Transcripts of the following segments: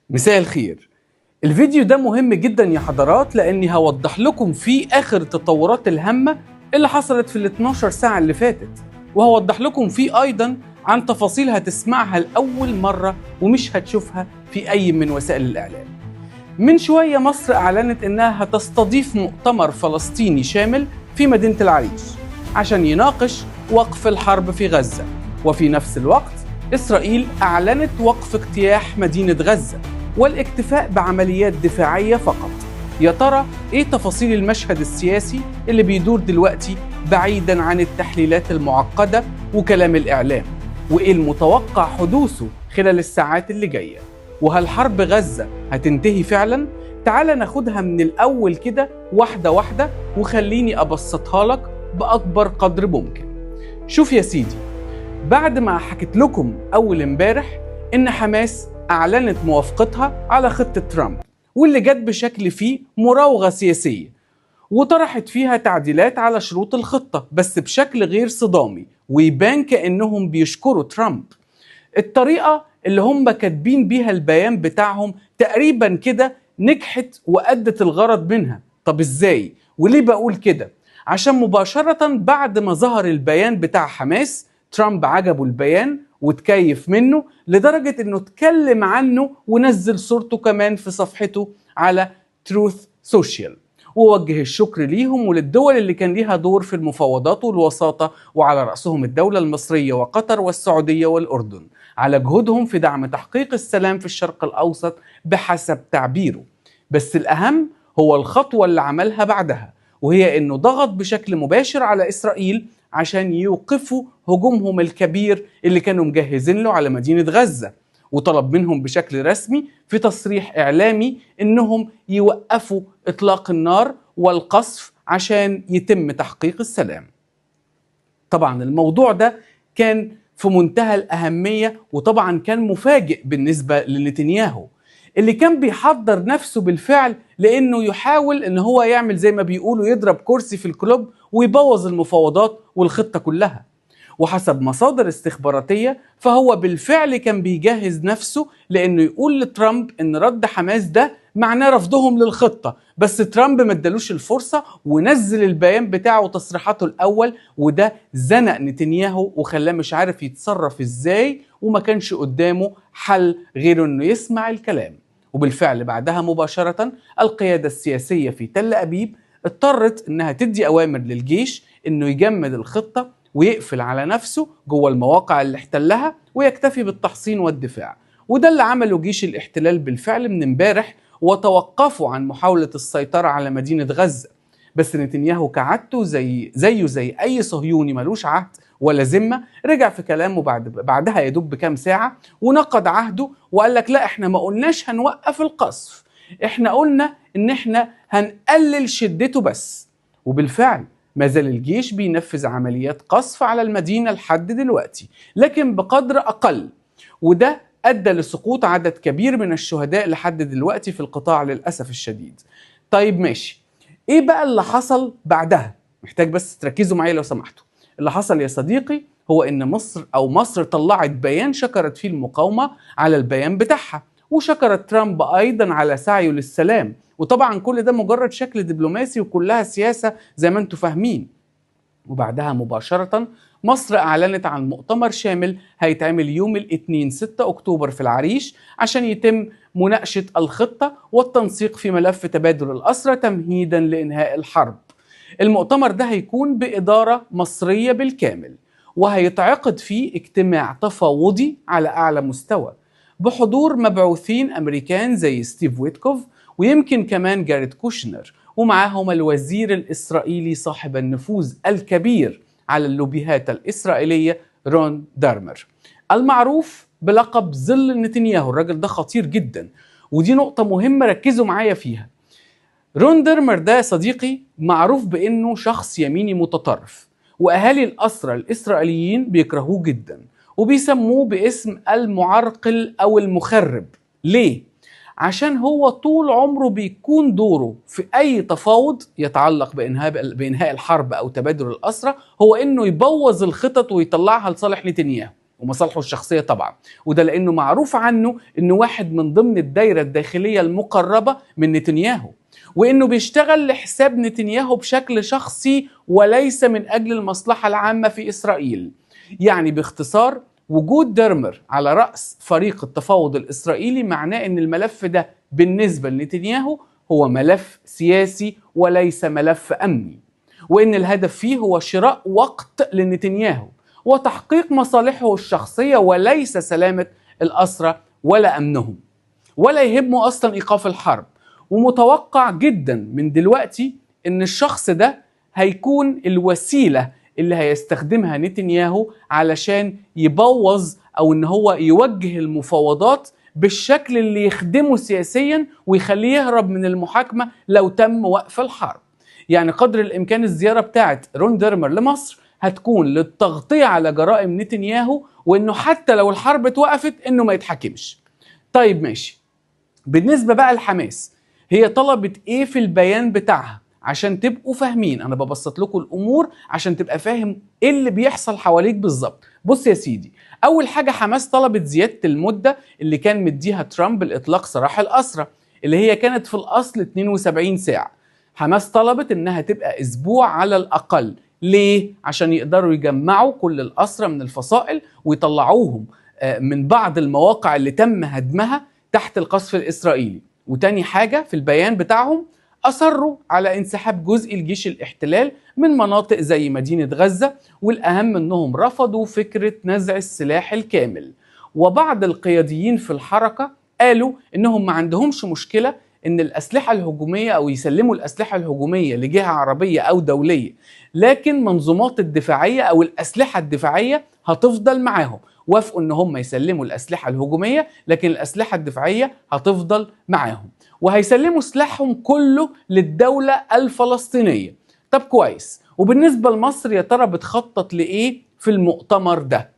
مساء الخير. الفيديو ده مهم جدا يا حضرات، لاني هوضح لكم فيه اخر التطورات الهامة اللي حصلت في ال 12 ساعة اللي فاتت، وهوضح لكم فيه ايضا عن تفاصيل هتسمعها لأول مرة ومش هتشوفها في اي من وسائل الاعلام. من شوية مصر اعلنت انها هتستضيف مؤتمر فلسطيني شامل في مدينة العريش عشان يناقش وقف الحرب في غزة، وفي نفس الوقت إسرائيل أعلنت وقف اجتياح مدينة غزة والاكتفاء بعمليات دفاعية فقط. يا ترى إيه تفاصيل المشهد السياسي اللي بيدور دلوقتي بعيدا عن التحليلات المعقدة وكلام الإعلام؟ وإيه المتوقع حدوثه خلال الساعات اللي جاية؟ وهل حرب غزة هتنتهي فعلا؟ تعال ناخدها من الأول كده واحدة واحدة، وخليني أبسطها لك بأكبر قدر ممكن. شوف يا سيدي، بعد ما حكيت لكم أول امبارح إن حماس أعلنت موافقتها على خطة ترامب، واللي جت بشكل فيه مراوغة سياسية، وطرحت فيها تعديلات على شروط الخطة بس بشكل غير صدامي، ويبان كأنهم بيشكروا ترامب. الطريقة اللي هم كاتبين بيها البيان بتاعهم تقريبا كده نجحت وأدت الغرض منها. طب إزاي؟ وليه بقول كده؟ عشان مباشرة بعد ما ظهر البيان بتاع حماس، ترامب عجبه البيان وتكيف منه لدرجة انه اتكلم عنه ونزل صورته كمان في صفحته على Truth Social، ووجه الشكر ليهم وللدول اللي كان ليها دور في المفاوضات والوساطة، وعلى رأسهم الدولة المصرية وقطر والسعودية والأردن، على جهودهم في دعم تحقيق السلام في الشرق الأوسط بحسب تعبيره. بس الأهم هو الخطوة اللي عملها بعدها، وهي انه ضغط بشكل مباشر على إسرائيل عشان يوقفوا هجومهم الكبير اللي كانوا مجهزين له على مدينة غزة، وطلب منهم بشكل رسمي في تصريح إعلامي إنهم يوقفوا إطلاق النار والقصف عشان يتم تحقيق السلام. طبعا الموضوع ده كان في منتهى الأهمية، وطبعا كان مفاجئ بالنسبة لنتنياهو اللي كان بيحضر نفسه بالفعل لأنه يحاول إن هو يعمل زي ما بيقولوا يضرب كرسي في الكلوب ويبوظ المفاوضات والخطة كلها. وحسب مصادر استخباراتية فهو بالفعل كان بيجهز نفسه لأنه يقول لترامب إن رد حماس ده معناه رفضهم للخطة، بس ترامب ما ادالوش الفرصة ونزل البيان بتاعه وتصريحاته الأول، وده زنق نتنياهو وخلاه مش عارف يتصرف إزاي، وما كانش قدامه حل غير إنه يسمع الكلام. وبالفعل بعدها مباشرة القيادة السياسية في تل أبيب اضطرت إنها تدي أوامر للجيش إنه يجمد الخطة ويقفل على نفسه جوه المواقع اللي احتلها ويكتفي بالتحصين والدفاع. وده اللي عمله جيش الاحتلال بالفعل من امبارح، وتوقفوا عن محاولة السيطرة على مدينة غزة. بس نتنياهو كعادته زيه زي أي صهيوني ملوش عهد ولا ذمة، رجع في كلامه بعدها يدب بكام ساعة ونقض عهده وقال لك لا، احنا ما قلناش هنوقف القصف، احنا قلنا ان احنا هنقلل شدته بس. وبالفعل ما زال الجيش بينفذ عمليات قصف على المدينة لحد دلوقتي، لكن بقدر أقل، وده أدى لسقوط عدد كبير من الشهداء لحد دلوقتي في القطاع للأسف الشديد. طيب ماشي، إيه بقى اللي حصل بعدها؟ محتاج بس تركزوا معايا لو سمحتوا. اللي حصل يا صديقي هو إن مصر طلعت بيان شكرت فيه المقاومة على البيان بتاعها، وشكرت ترامب أيضا على سعيه للسلام، وطبعا كل ده مجرد شكل دبلوماسي وكلها سياسة زي ما انتم فاهمين. وبعدها مباشرة مصر أعلنت عن مؤتمر شامل هيتعمل يوم الاثنين 6 أكتوبر في العريش عشان يتم مناقشة الخطة والتنسيق في ملف تبادل الأسرى تمهيدا لإنهاء الحرب. المؤتمر ده هيكون بإدارة مصرية بالكامل، وهيتعقد فيه اجتماع تفاوضي على أعلى مستوى بحضور مبعوثين أمريكان زي ستيف ويتكوف ويمكن كمان جاريد كوشنر، ومعاهم الوزير الإسرائيلي صاحب النفوذ الكبير على اللوبيهات الإسرائيلية رون دارمر، المعروف بلقب ظل نتنياهو. الراجل ده خطير جدا، ودي نقطة مهمة ركزوا معايا فيها. رون دارمر ده صديقي معروف بأنه شخص يميني متطرف، وأهالي الأسرى الإسرائيليين بيكرهوه جدا وبيسموه باسم المعرقل أو المخرب. ليه؟ عشان هو طول عمره بيكون دوره في أي تفاوض يتعلق بإنهاء الحرب أو تبادل الأسرى هو إنه يبوظ الخطط ويطلعها لصالح نتنياهو. ومصالحه الشخصية طبعا، وده لأنه معروف عنه إنه واحد من ضمن الدايرة الداخلية المقربة من نتنياهو، وإنه بيشتغل لحساب نتنياهو بشكل شخصي وليس من أجل المصلحة العامة في إسرائيل. يعني باختصار وجود ديرمر على رأس فريق التفاوض الإسرائيلي معناه إن الملف ده بالنسبة لنتنياهو هو ملف سياسي وليس ملف أمني، وإن الهدف فيه هو شراء وقت لنتنياهو وتحقيق مصالحه الشخصية وليس سلامة الأسرى ولا أمنهم، ولا يهمه أصلا إيقاف الحرب. ومتوقع جدا من دلوقتي إن الشخص ده هيكون الوسيلة اللي هيستخدمها نتنياهو علشان يبوظ أو إن هو يوجه المفاوضات بالشكل اللي يخدمه سياسيا ويخليه يهرب من المحاكمة لو تم وقف الحرب. يعني قدر الإمكان الزيارة بتاعت رون ديرمر لمصر هتكون للتغطية على جرائم نتنياهو، وإنه حتى لو الحرب اتوقفت إنه ما يتحاكمش. طيب ماشي، بالنسبة بقى لحماس، هي طلبت إيه في البيان بتاعها؟ عشان تبقوا فاهمين، أنا ببسط لكم الأمور عشان تبقى فاهم إيه اللي بيحصل حواليك بالظبط. بص يا سيدي، أول حاجة حماس طلبت زيادة المدة اللي كان مديها ترامب لإطلاق سراح الأسرى، اللي هي كانت في الأصل 72 ساعة. حماس طلبت إنها تبقى أسبوع على الأقل. ليه؟ عشان يقدروا يجمعوا كل الأسرى من الفصائل ويطلعوهم من بعض المواقع اللي تم هدمها تحت القصف الإسرائيلي. وتاني حاجة في البيان بتاعهم، أصروا على انسحاب جزء الجيش الاحتلال من مناطق زي مدينة غزة، والأهم أنهم رفضوا فكرة نزع السلاح الكامل. وبعض القياديين في الحركة قالوا أنهم ما عندهمش مشكلة أن الأسلحة الهجومية أو يسلموا الأسلحة الهجومية لجهة عربية أو دولية، لكن منظومات الدفاعية أو الأسلحة الدفاعية هتفضل معاهم. وافقوا أن هم يسلموا الأسلحة الهجومية، لكن الأسلحة الدفاعية هتفضل معاهم، وهيسلموا سلاحهم كله للدولة الفلسطينية. طب كويس، وبالنسبة لمصر يا ترى بتخطط لإيه في المؤتمر ده؟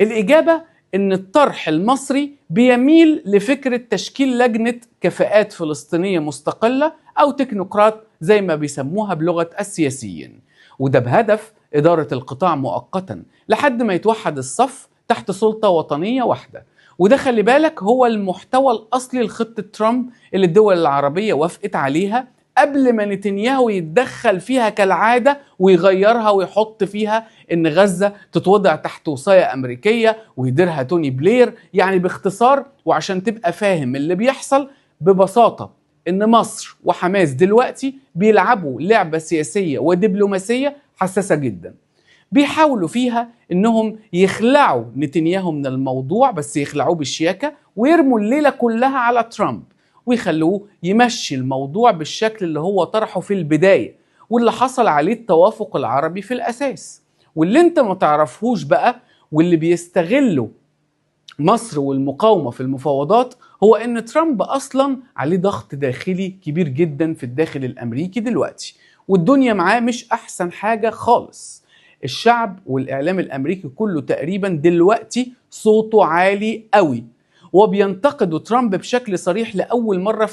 الإجابة إن الطرح المصري بيميل لفكرة تشكيل لجنة كفاءات فلسطينية مستقلة أو تكنوقراط زي ما بيسموها بلغة السياسيين، وده بهدف إدارة القطاع مؤقتا لحد ما يتوحد الصف تحت سلطة وطنية واحدة. وده خلي بالك هو المحتوى الأصلي لخطة ترامب اللي الدول العربية وافقت عليها قبل ما نتنياهو يتدخل فيها كالعادة ويغيرها ويحط فيها إن غزة تتوضع تحت وصاية أمريكية ويديرها توني بلير. يعني باختصار وعشان تبقى فاهم اللي بيحصل ببساطة، إن مصر وحماس دلوقتي بيلعبوا لعبة سياسية ودبلوماسية حساسة جدا، بيحاولوا فيها إنهم يخلعوا نتنياهو من الموضوع، بس يخلعوه بالشياكة ويرموا الليلة كلها على ترامب ويخلوه يمشي الموضوع بالشكل اللي هو طرحه في البداية واللي حصل عليه التوافق العربي في الأساس. واللي انت ما تعرفهوش بقى واللي بيستغله مصر والمقاومة في المفاوضات هو ان ترامب أصلا عليه ضغط داخلي كبير جدا في الداخل الأمريكي دلوقتي، والدنيا معاه مش أحسن حاجة خالص. الشعب والإعلام الأمريكي كله تقريبا دلوقتي صوته عالي قوي، وبينتقدوا ترامب بشكل صريح لأول مرة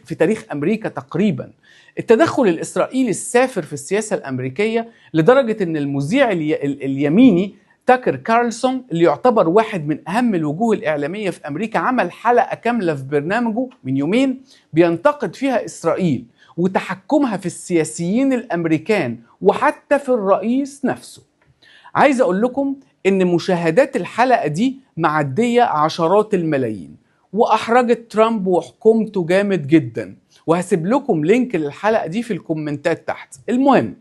في تاريخ أمريكا تقريبا. التدخل الإسرائيلي السافر في السياسة الأمريكية لدرجة أن المذيع اليميني تاكر كارلسون اللي يعتبر واحد من أهم الوجوه الإعلامية في أمريكا عمل حلقة كاملة في برنامجه من يومين بينتقد فيها إسرائيل وتحكمها في السياسيين الأمريكان وحتى في الرئيس نفسه. عايز أقول لكم إن مشاهدات الحلقة دي معدية عشرات الملايين، وأحرجت ترامب وحكومته جامد جدا، وهسيب لكم link للحلقة دي في الكومنتات تحت. المهم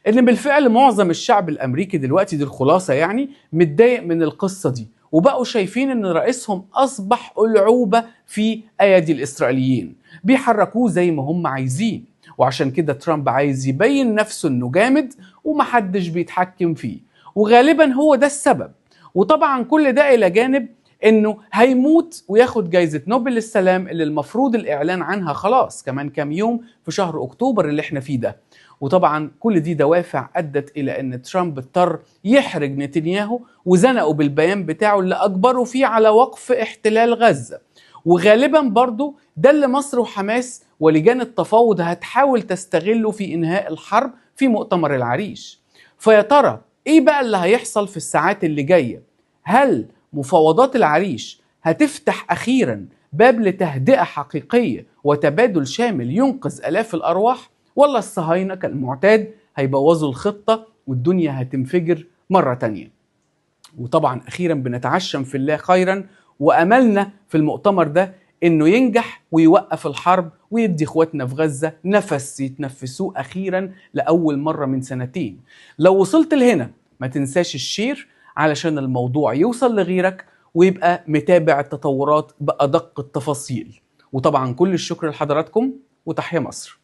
إن بالفعل معظم الشعب الأمريكي دلوقتي، دي الخلاصة يعني، متضايق من القصة دي، وبقوا شايفين إن رئيسهم أصبح ألعوبة في أيادي الإسرائيليين، بيحركوه زي ما هم عايزين. وعشان كده ترامب عايز يبين نفسه إنه جامد ومحدش بيتحكم فيه، وغالبا هو ده السبب. وطبعا كل ده إلى جانب إنه هيموت وياخد جايزة نوبل للسلام اللي المفروض الإعلان عنها خلاص كمان كام يوم في شهر أكتوبر اللي احنا فيه ده. وطبعا كل دي دوافع أدت إلى أن ترامب اضطر يحرج نتنياهو وزنقه بالبيان بتاعه اللي أجبره فيه على وقف احتلال غزة. وغالبا برضو ده اللي مصر وحماس ولجان التفاوض هتحاول تستغله في إنهاء الحرب في مؤتمر العريش. فيا ترى إيه بقى اللي هيحصل في الساعات اللي جاية؟ هل مفاوضات العريش هتفتح أخيرا باب لتهدئة حقيقية وتبادل شامل ينقذ آلاف الأرواح، ولا الصهاينة كالمعتاد هيبوظوا الخطة والدنيا هتنفجر مرة تانية؟ وطبعا أخيرا بنتعشم في الله خيرا، وأملنا في المؤتمر ده إنه ينجح ويوقف الحرب ويدي إخواتنا في غزة نفس يتنفسوه أخيرا لأول مرة من سنتين. لو وصلت لهنا ما تنساش الشير علشان الموضوع يوصل لغيرك ويبقى متابع التطورات بأدق التفاصيل. وطبعا كل الشكر لحضراتكم، وتحيا مصر.